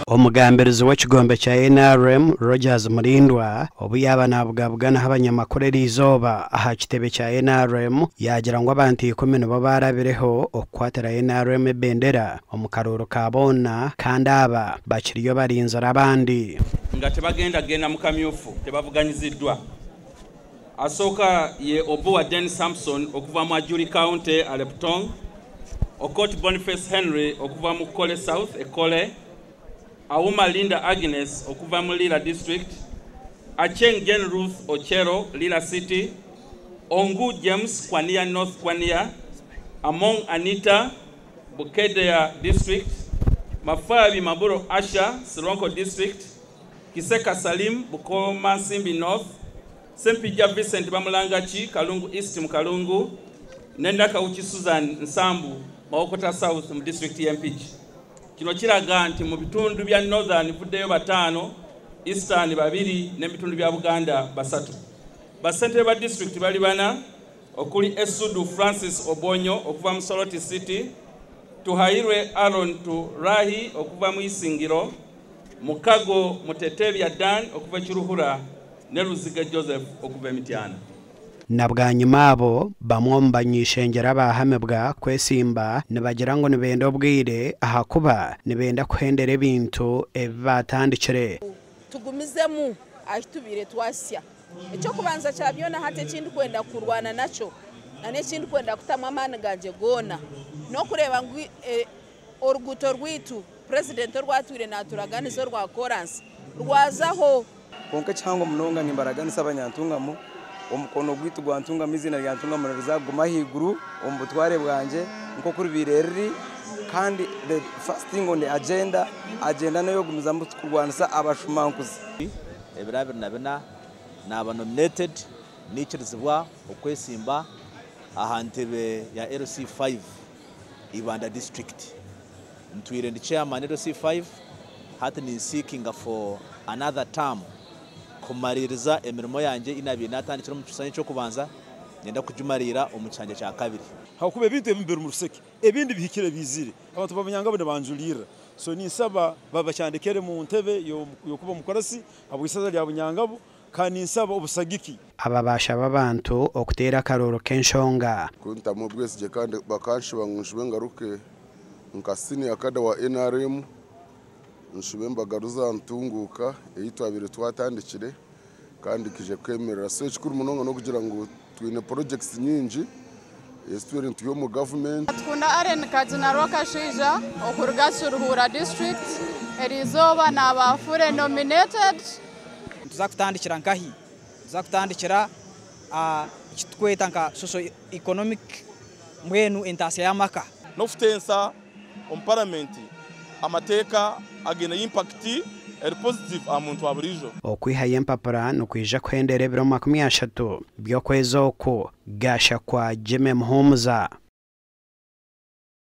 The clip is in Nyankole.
Omugambirizi w'ekigombe kya NRM, Rogers Mulindwa, obu yaaba naabugabuganaho abanyamakuru eriizooba aha kitebe kya NRM, yaagira ngu abantu 10 nibo baarabireho okukwatira NRM ebendera omu karuuru ka boona, kandi aba bakiriyo barinzire abandi. Nga tebagenda genda mu kamyufu, tebavuganyiziddwa. Asooka ye Obua Den Samson okuva mu Ajuri County, Alebtong, Okot Boniface Henry okuva mu Kole South, Ekole, Auma Linda Agnes okuva mu Lira District, Acheng Jane Ruth Ochero, Lira City, Ongu James Kwania North Kwania, Among Anita, Bukedea District, Mafabi Maburo Asha, Sironko District, Kiseka Salim, Bukoma Nsimbi North, Sempijja Vincent Bamulangachi, Kalungu East mu Kalungu, ne Nakawuki Susan Nsambu, Mawokota South mu district y'e Mpigi. Kino kiraga nti mu bitundu bya Northern vuddeyo 5, Eastern 2 n'ebitundu bya Buganda 3. Bassentebe ba district bali 4, okuli Esudu Francis Obonyo okuva mu Soroti City, Tuhairwe Aaron Turahi okuva mu Isingiro, Mukago Mutetebya Dan okuva e Kiruhura, ne Ruziga Joseph okuva e Mityana. Na bwanyima abo bamwe omu banyishengyero abahamibwa kwesimba nibagira ngu nibenda obwire ahakuba nibenda kuhendera ebintu ebi batandikire. Tugumizemu ahi tubiire twasya. Ekyokubanza kya byona hati ekindi kwenda kurwana nakyo na n'ekindi kwenda kutamu amaani gangye goona n'okureeba ngu oruguuto rwitu President orwatwire naturaganiza orwa koransi rwazaho. Kwonka ekihango munonga nimbaraganisa abanyantungamo, omukono gwaitu gwa Ntungamo, eiziina rya Ntungamo nirizakuguma ahaiguru omu butware bwangye nk'oku ribaire riri, kandi the first thing on the agenda, agenda n'ey'okugumizamu kurwanisa abashumankuzi. Ebiro 24 naaba nominated nikirizibwa okwesimba aha ntebe ya LC5 Ibanda district. Ntwire ndi chairman LC5, hati ni seeking for another term kumaririza emirimo yangye inabiire natandikira omu kisanja ky'okubanza, ngenda kugimarira omu kisanja kya kabiri. Hakuba ebintu ebimu biri mu ruseke, ebindi bihikire bizire, abantu b'Abanyangabu nibanjulirira. So ninsaba babakyandikere mu ntebe y'okuba omukurasi habw'isaza lya Bunyangabu, kandi ninsaba obusagiki. Aba bashaba abantu okuteera akaruuru k'enshonga. Kuntamu obwesigye kandi bakanshiba ngu nshibe ngaruke nka senior cadre wa NRM, nshibe mbagaruza ntunguuka ei twabire twatandikire kandi kije kwemerera. So ekikuru munonga n'okugira ngu twine projects nyingi ezitwire nituha omu government. Tukunda Allen Kagina Rwakashaija okuruga Kiruhura district, eriizooba naaba fully nominated. Tuza kutandikira nkahi? Tuza kutandikira ekitukweta nka socio economic, mbwenu entaasya y'amaka. N'okutensa omu paramenti amateeka agiine impact eri positive aha muntu wa buriijo. Okwihayo empapura nikwija kuhendera ebiro 30 by'okwezi oku. Gashakwa Jimmy Muhumuza.